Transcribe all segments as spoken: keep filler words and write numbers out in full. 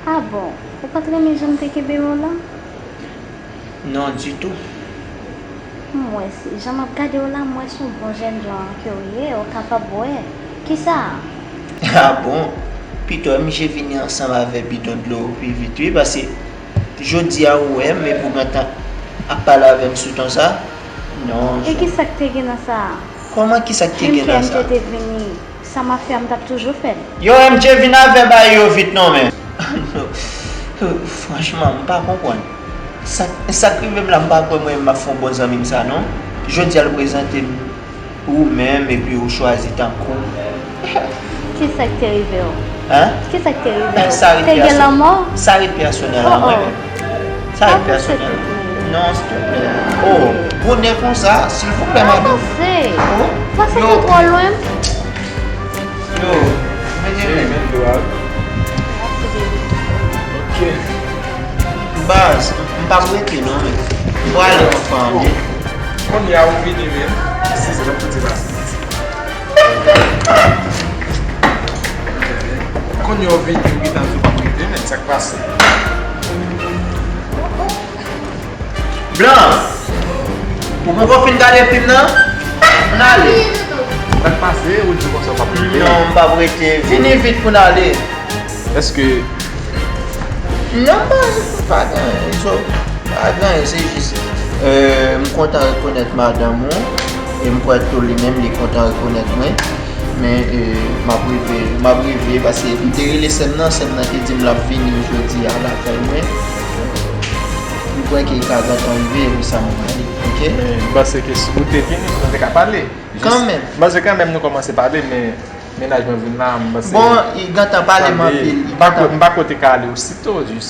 Ah bon, ou pa t renmen jan m te kenbe w la? Non, ditou. M wè se jan m ap gade w la, m wè se yon bon jènjan ke w ye, ou kapab wè. Kisa? Ah bon? Pito M J vini ansanm avè bidon dlo pi vit wi, paske jodi a ou wè m epi w gentan ap pale avè m sou ton sa? Non. E kisa k te gen nan sa? Kòman kisa k te gen nan sa? Menm ke M J te vini, sa m ap fè a, m t ap toujou fè l. Yo, M J vin avè bagay yo vit non, men. Franchman, m pa konprann. Sa, sa k rive m la, m pa kwè mwen m ap fè yon bon zanmi m sa, non. Jodi a l prezante m ou menm, epi ou chwazi tankou. Kisa k te rive w? Hein? Kisa k te rive w? Sa ret pèsonèl. Te gen lanmò? Sa ret pèsonèl an mwen menm. Sa ret pèsonèl. Non, silvouplè. Oh, bonè konsa, silvouplè, madanm. Pase. Oh, pase yo. Yo, mete men. Ok. Baz, m p ap rete non, men. M prale anfan, men. Kounye a ou vini, men. Si, se lòt kote pase. Kounye a ou vini, ou gentan di w p ap rete, men sa k pase? Blan, ou poko fin gade fim nan? Ann ale. Sa k pase, ou di konsa w p ap rete? Non, m p ap rete. Vini vit pou n ale. Èske Non, pa, pa gen anyen, so, pa gen anyen, se jis, euh, m kontan rekonèt madanm ou, e m kwè tou li menm li kontan rekonèt mwen, men, euh, m ap rive, m ap rive, paske m te rele sè m nan, sè m nan te di m l ap vini jodi a lakay mwen, m kwè ke l ka gentan rive, men sa m prale, ok? Men m panse ke si ou te vini, nou te ka pale. Kanmenm. M panse kanmenm nou kòmanse pale, men mennaj mwen vin la, m panse. Bon, li gentan pale m anpil, li gentan. M pa kwè w te ka ale osito, jis.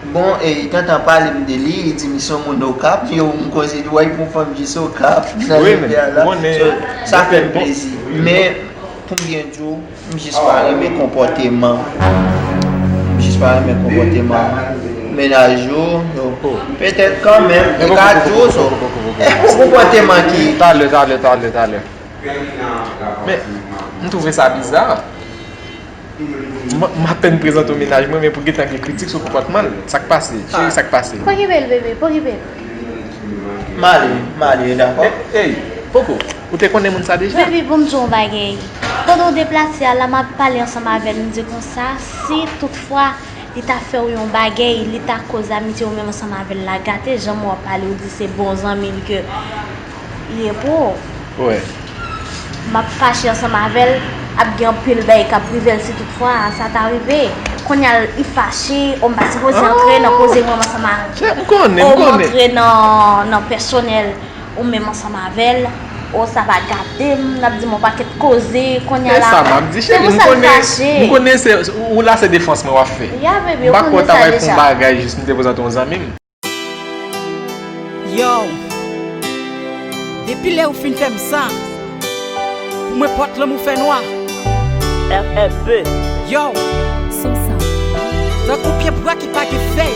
Bon, e, li gentan pale m de li, li di m se yon moun Okap, yo, m koze, wè, pou fanm jis Okap, nan rivyè la. So, sa fè m plezi. Men, pou m byen di w, m jis pa renmen konpòteman. M jis pa renmen konpòteman mennaj yo, yo. Petèt kanmenm, li ka di w so. E pou konpòteman ki. Talè, talè, talè, talè. Men, m twouve sa biza. M, m apèn prezante w mennaj mwen, men pou gentan gen kritik sou konpòtman l. Sa k pase? Cheri, sa k pase? Pokipe l, bebe, pokipe l. M ale, m ale, dakò? Ey, ey, poko, ou te konnen moun sa deja? Bebe, bon, m di w yon bagay. Pandan w deplase a la, m ap pale ansanm avè l, m di konsa, si toutfwa li ta fè w yon bagay, li ta koz amitye ou menm ansanm avè l la gate, jan w ap pale, ou di se bon zanmi l ke li ye pou ou. Wi. M ap fache ansanm avè l, ap gen anpil bagay k ap rive l si toutfwa sa ta rive. Kounye a l, li fache, o m pa sipoze antre nan koze mwen ansanm avè l. M konnen, m konnen. O m antre nan, nan pèsonèl ou menm ansanm avè l. O sa va gade m, l ap di m yon pakèt koze, kounye a la. Se sa m ap di, cheri, m konnen, m konnen se, ou la se defans mwen w ap fè. Ya, bebe, ou konnen sa deja. M pa kwè w ta pral fè yon bagay jis m te prezante yon zanmi m. Yo, depi lè ou fin fè m sa, pou mwen pòt lanmou fè nwa. F F B. Yo, tankou pye bwa ki pa gen fèy.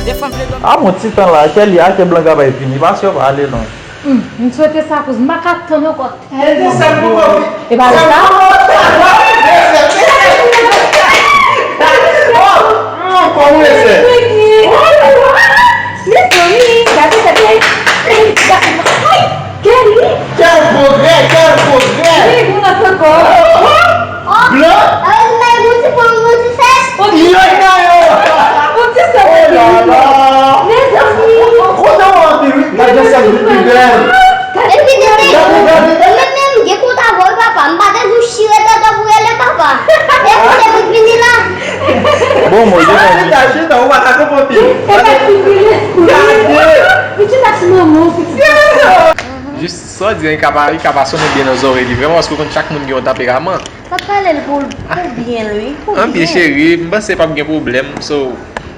Dèfwa m vle dòmi. A bon, ti tan la, Kelly, a ke Blanka bay vini, pase yo pa ale non. Hmm, m swete sa kouz, m pa ka tann ankò. Ede sèl pou mwen. E pa sa? Kòman se? Mezanmi, gade tèt mwen. Kelly! Quel progrès, quel progrès! Wi, bon, ankò. Blan? Yo, yo, yo! Oh là là! Mezanmi! Kontan w anpil, wi. Gade sèl li pi bèl. Epi tande, mwen menm, gen kont avè w, papa. M pa te di w chire tèt ou pou rele papa. E kote pou vini la? Bon, mwen, je chita, chita, ou pa ka konprann pil. Gade. Pitit ak manman, pitit. Jis sa w di an, li ka pa, li ka pa sonnen byen nan zòrèy li vrèman, paske w konn chak moun gen yon tanperaman. M ap pale l pou, pou byen l, wi, pou byen. Anpil, cheri, m panse p ap gen pwoblèm. So,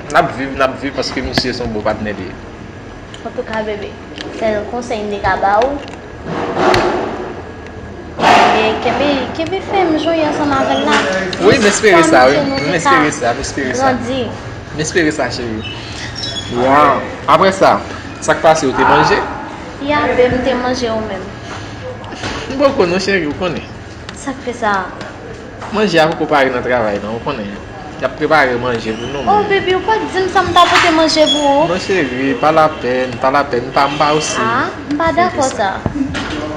n ap viv, n ap viv paske misye se yon bon patnè li ye. Antouka, bebe, sèl konsèy m te ka ba w, e kenbe, kenbe fèm, jwenn ansanm avè l la. Wi, m espere sa, wi. M espere sa, m espere sa. Grandi. M espere sa, cheri. Ya. Apre sa, sa k pase, ou te manje? Ya, bebe, m te manje, ou menm? M poko non, cheri, ou konnen. Sa k fè sa? Manje a poko pare nan travay, non, ou konnen. Y ap prepare manje pou nou. Oh, baby, ou pa t di m sa m ta pote manje pou ou? Non, cheri, pa lapèn, pa lapèn, m pa, m pa osi. Ah, m pa dakò sa.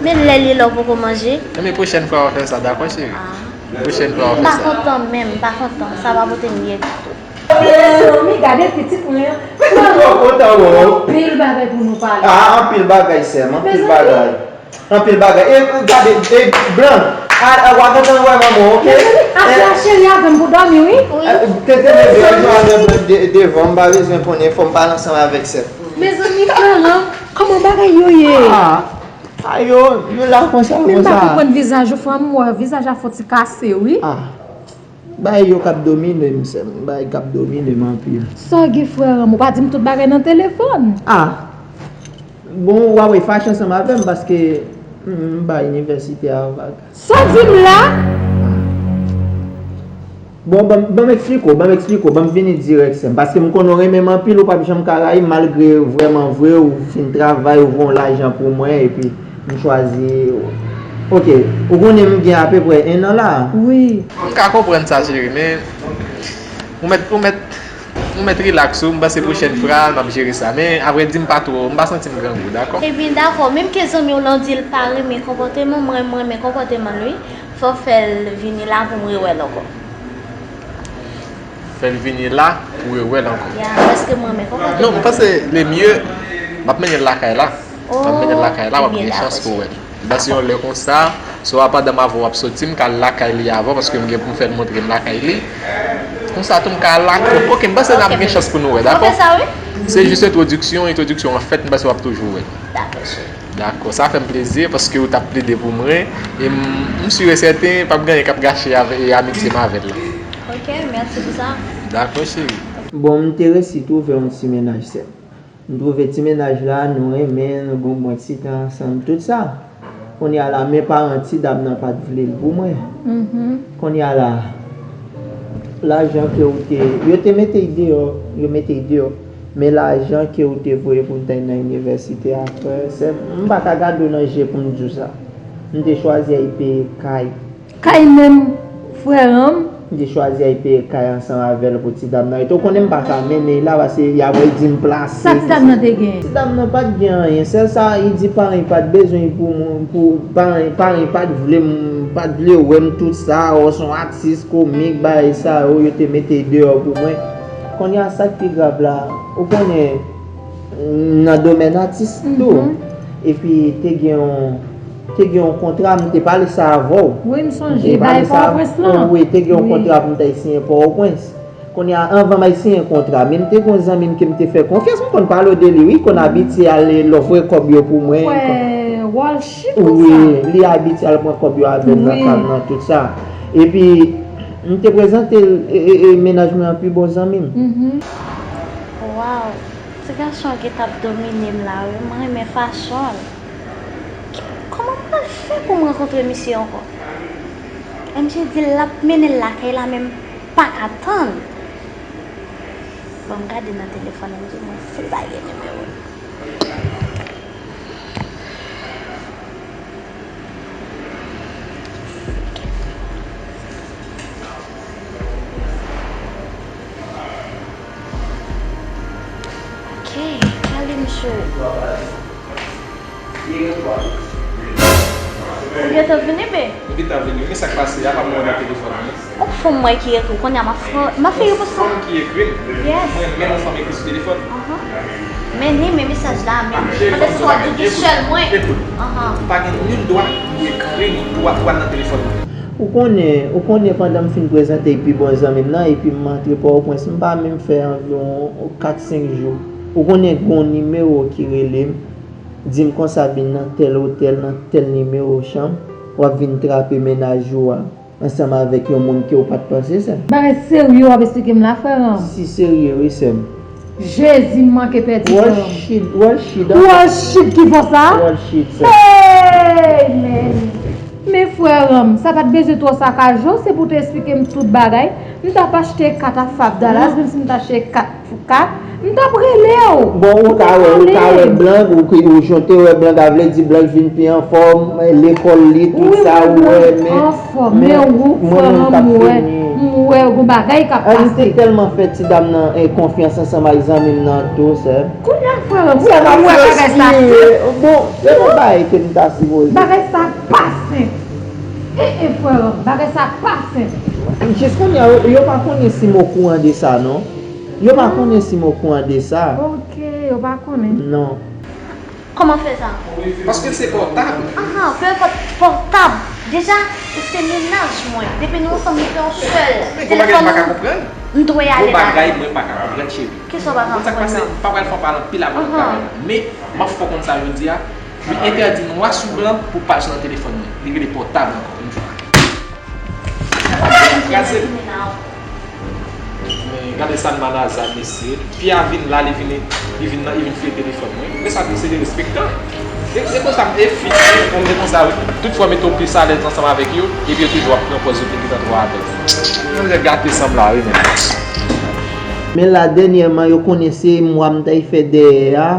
Men lè li lè w poko manje. Enben, pwochèn fwa w ap fè sa, dakò, cheri? Ah. Pwochèn fwa w ap M fè pa sa. Kontan menm, m pa kontan. Sa pa pote m byen ditou. Mezanmi, gade pitit mwen an. Mwen twò kontan, Roro. Anpil bagay pou nou pale. Ah, anpil bagay, sè m, anpil bagay. Anpil bagay. E, gade, e, Blan, a, a, w a gentan wè manman w, oke? Mezanmi, ap la cheri atann pou dòmi, wi. Eh, Tete, leve, jwe avè Blan de- devan, m pa bezwen konnen, fò m pale ansanm avèk sè m. Mezanmi, Florent, kòman bagay yo ye? Ah, a yo, yo la konsa, Men m pa konsa. Konprann vizaj ou, frè m, m wè vizaj la fè yon ti kase, wi. Ah, bay yo k ap domine m, sè m, bay k ap domine m anpil. Sa w gen, frè m, ou pa di m tout bagay nan telefòn? Ah, bon, w a wè fache ansanm avè m, paske m, m ba inivèsite a vag. Sa w di m la? Bon, ban, ban m eksplike w, ban m eksplike w, ban m vini dirèk, sè m. Paske m konnen w renmen m anpil, ou p ap janm ka rayi m, malgre vrèman vre, ou fin travay, ou voye yon lajan pou mwen, epi m chwazi. Oke, ou konnen m gen apeprè en an la. Wi. M ka konprann sa, cheri, men ou mèt, ou mèt, ou mèt rilaks ou, m panse pwochèn fwa n ap jere sa. Men apre di m pa twò, m pa santi m grangou, dakò? Ebyen, dakò, menm ke zanmi w lan di l pa renmen konpòteman, mwen, m renmen konpòteman l, wi. Fò w fè l vini la pou m rewè l ankò. Fè l vini la pou rewè l ankò. Ya, paske m renmen konpòteman l. Non, m panse le mieux, m ap mennen l lakay la. M ap mennen l lakay la, w ap gen chans pou wè l. M panse yon lè konsa, swa pandan m avè w ap soti, m ka al lakay li avè w, paske m gen pou m fè l montre m lakay li. Konsa tou m ka al lakay. Oke, m panse n ap gen chans pou nou wè, dakò? Se jis entwodiksyon, entwodiksyon an fèt, m panse w ap toujou wè l. Dakò, cheri. Dakò, sa fè m plezi paske ou t ap plede pou mwen, e m, m si e sèten p ap gen anyen k ap gache avè, e amitye m avè l la. Ok, mèsi pou sa. Dakò, cheri. Bon, m te resi twouve yon ti mennaj, sè m. M twouve ti mennaj la, nou renmen, nou gen yon bon ti tan ansanm, tout sa. Kounye a la, men paran ti dam nan pa t vle l pou mwen. Kounye a la, lajan ke ou te, yo te mete l deyò, yo mete l deyò. Men lajan ke ou te voye pou m t al nan inivèsite a, frè, sè m, m pa ka gade w nan je pou m di w sa. M te chwazi al peye kay. Kay menm, frè an m. M te chwazi al peye kay ansanm avè l pou ti dam nan rete. Ou konnen m pa ka mennen l la, paske y ap di m plase. Sa ti dam nan te gen? Ti dam nan pa t gen anyen. Sèl sa, li di paran l pa t bezwen l pou moun, pou paran, paran l pa t vle m, pa t vle wè m, tout sa, ou se yon atis komik, bagay sa yo, yo te mete l deyò pou mwen. Kounye a, sa k pi grav la, ou konnen, nan domèn atis tou. Epi te gen yon, te gen yon kontra, m te pale sa avè w. Wi, m sonje, bay Pòtoprens lan. Wi, te gen yon kontra pou m t al siyen Pòtoprens. Kounye a, anvan m al siyen kontra, men m te gen yon zanmi m ke m te fè konfyans, m konn pale w de li, wi, konn abitye al lè ofri kòb yo pou mwen. Wè, Wall Street konsa. Wi, li abitye al pran kòb yo avè m nan kab nan, tout sa. Epi, m te prezante l, e, e, e, mennaj mwen an pi bon zanmi m. Mhm. Waw, ti gason an gentan ap domine m la wi, mwen renmen fason l. Kòman m pral fè pou m rankontre misye ankò? M J di l l ap mennen l lakay la, men m pa ka tann. Bon, m gade nan telefòn M J, mwen si l pa gen nimewo l. Ok, pale m sou. Ou gentan vini, be? M gentan vini, men sa k pase a, pa mwen nan telefòn nan. Ou fè m wè ki ekri w, kounye a m ap fè, m ap fè repons lan. Fanm ki ekri m? Yes. Mwen renmen lè fanm ekri sou telefòn. Ahan. Men ni men mesaj la, men pandan se w ap di w gen sèl mwen. Ekout, pa gen ni dwa pou ekri m, pou w ap pran nan telefòn mwen. Ou konnen, ou konnen pandan m fin prezante pi bon zanmi m nan, epi m antre Pòtoprens, m pa menm fè anviwon kat senk jou. Ou konnen gen yon nimewo ki rele m, di m konsa vin nan tèl otèl, nan tèl nimewo chanm, w ap vin trape mennaj ou a ansanm avèk yon moun ke w pa t panse, sè m. Bagay serye w ap esplike m la, frè an m. Si serye, wi, sè m. Jezi, m manke pèdi, frè an m. Wall shit, wall shit. Wall shit ki fè sa? Wall shit, sè m. Hey, men. Men frè an m, sa pa t bezwen twò sakaje w, se pou w te esplike m tout bagay. M t ap achte kat a Fab Dallas, menm si m t achte kat pou kat, m t ap rele w. Bon, ou ka wè, ou ka wè Blank, ou, ou jan w te wè Blank a, vle di Blank vin pi anfòm, lekòl li, tout sa, ou wè, men, anfòm, men ou, frè an m, ou wè. M wè yon bagay k ap pase. Ann te tèlman fè ti dam nan, eh, konfyans ansanm ak zanmi m nan tou, sè. Kounye a, frè m, ou wè bagay sa. Bon, se yon bagay ke m ta sipoze. Bagay sa pa senp. E, e, frè m, bagay sa pa senp. Jis kounye a, yo, yo pa konnen si m okouran de sa, non. Yo pa konnen si m okouran de sa. Ok, yo pa konnen. Non. Kòman fè sa? Paske se pòtab. Ahan, peu importe, pòtab. Deja, ou se mennaj mwen. Depi nou ansanm, nou fè yon sèl. Men gon bagay m pa ka konprann. M dwe ale la. Gon bagay mwen pa ka konprann, cheri. Kisa w pa ka konprann nan? Konn sa k pase, m pa pral fè w pale anpil apre nou ka wè la. Men, m ap fè w konn sa jodi a. Mwen entèdi nwa sou blan pou paj nan telefòn mwen. Li rele pòtab ankò, yon fwa. Kraze. Men gade sa n manaza, mesye. Fi a vin la, li vin, li vin nan, li vin fouye telefòn mwen. Men sa, se derespektan. E, e konsa, e fi, e, konn gen konsa, wi. Tout fwa, mete w plis alèz ansanm avèk yo, epi yo toujou ap pran pòz yo te gentan twò avèk. Mwen gate sanm la, wi, men. Men la, dènyèman, yo konnen se mwa m t al fè dèyè a.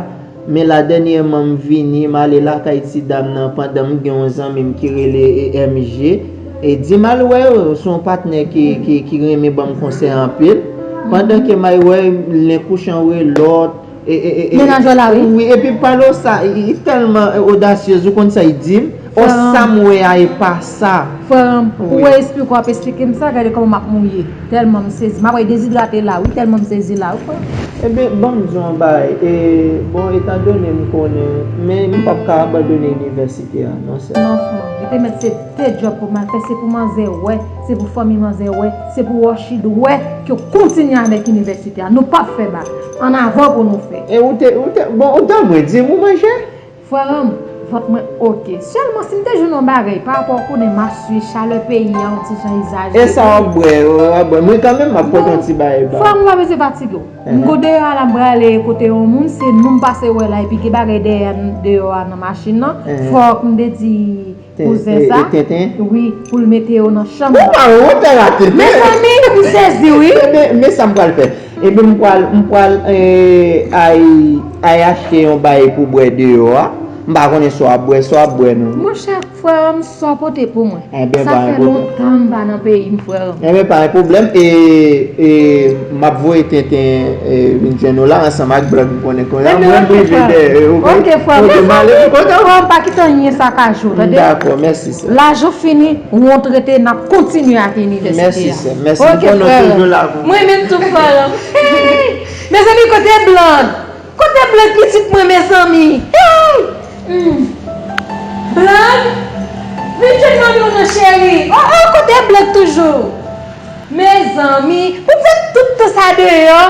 Men la dènyèman m vini, m ale lakay ti dam nan pandan m gen yon zanmi m ki rele, e, M J. E di m al wè, se yon patnè ki, ki, ki renmen ban m konsèy anpil. Pandan ke m al wè, len kouche an wè lòt. E, e, e, e, mennaj w la, wi. Wi, epi pale w sa, li, li tèlman, e, odasyez, ou konn sa li di m? O, sa m wè a, e pa sa. Frè m, pou w esplike, w ap esplike m sa, gade kòman m ap mouye. Tèlman m sezi. M ap dezidrate la, wi, tèlman m sezi la, wi, frè m. Ebyen, ban m di w yon bagay. E, bon, etandone m konnen, men m p ap ka abandone inivèsite a, non, sè. Non, frè m. Li te mèt se de djòb pou m al fè, se pou manzè wè, se pou fanmi manzè wè, se pou Rochid wè ke w kontinye avèk inivèsite a. Nou p ap fè bak. Ann avan pou nou fè. E ou te, ou te, bon, ou t an mwen, di m ou manje? Frè m, vant mwen oke. Sèlman si m te jwenn yon bagay pa rapò, ou konnen m ap swiv chalè peyi a, yon ti jan egzajere. E sa w ap bwè, w ap bwè. Mwen kanmenm m ap pote yon ti bagay ba w. Frè m, ou pa bezwen fatige w. M go deyò a la, m prale kote yon moun, se nou m pase wè la, epi gen bagay dèyè, deyò a nan machin nan. Fòk m te di kouzen sa, wi, pou l mete yo nan chanm nan. Ou pa wont a la, Tenten? Mezanmi, m sezi, wi. Men, men sa m pral fè. Ebyen, m pral, m pral, eh, al, al achte yon bagay pou bwè deyò a. M pa konnen si w ap bwè, si w ap bwè, non. Monchè, frè m, sa w pote pou mwen. Sa fè lontan m pa nan peyi m, frè m. Ebyen, pa gen pwoblèm. E, e, m ap voye Tenten, e, vin jwenn ou la ansanm ak Blan, m konnen kounye a. Mwen rive dèyè, oke? Oke, frè m. Mezanmi, frè m, pa kite anyen sakaje w, tande? Dakò, mèsi, sè. Laj ou fini, wont rete, n ap kontinye ak inivèsite a. Mèsi, sè. Mèsi. Oke, frè m. Mwen menm tou, frè m. Mezanmi, kote Blan? Kote Blan pitit mwen, mezanmi? Hey! Hmm. Blan? Vin jwenn manmi w non, cheri. Oh, oh, kote Blan toujou? Mezanmi, ou fè tout tan sa deyò?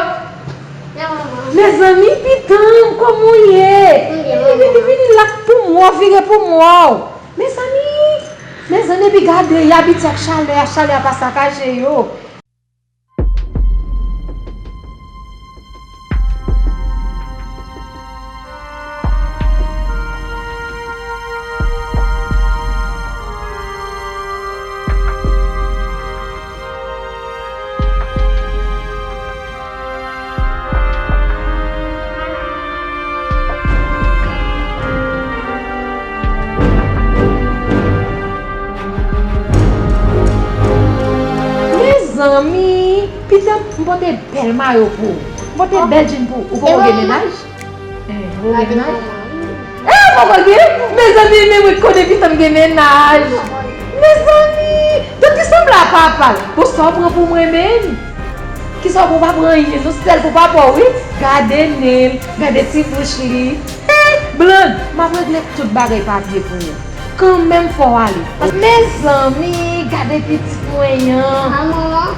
Mezanmi, pitit m, kòman w ye? Vini, vini, vini la pou m wè w, vire pou m wè w. Mezanmi, mezanmi, epi gade, y abitye ak chalè a, chalè a pa sakaje yo. Mezanmi, pitit m, m pote bèl mayo pou ou. M pote bèl djin pou ou. Ou poko gen mennaj? Eh, ou poko gen mennaj? Eh, poko gen? Mezanmi, men mwen konnen pitit m gen mennaj. Mezanmi, donk li sanble a papa l. Bon, sa w pran pou mwen menm? Kisa w pran? W pa pran anyen, non, sèl pou papa w, wi. Gade nen l, gade ti bouch li. Hey, Blan, m ap regle tout bagay papye pou ou. Kanmenm fò w ale. Mezanmi, gade pitit mwen an. A, manman,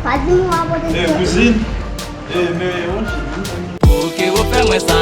pa di m w a pote. Eh, kouzin. Eh, men, yon ti. Oke, ou fè mwen sa,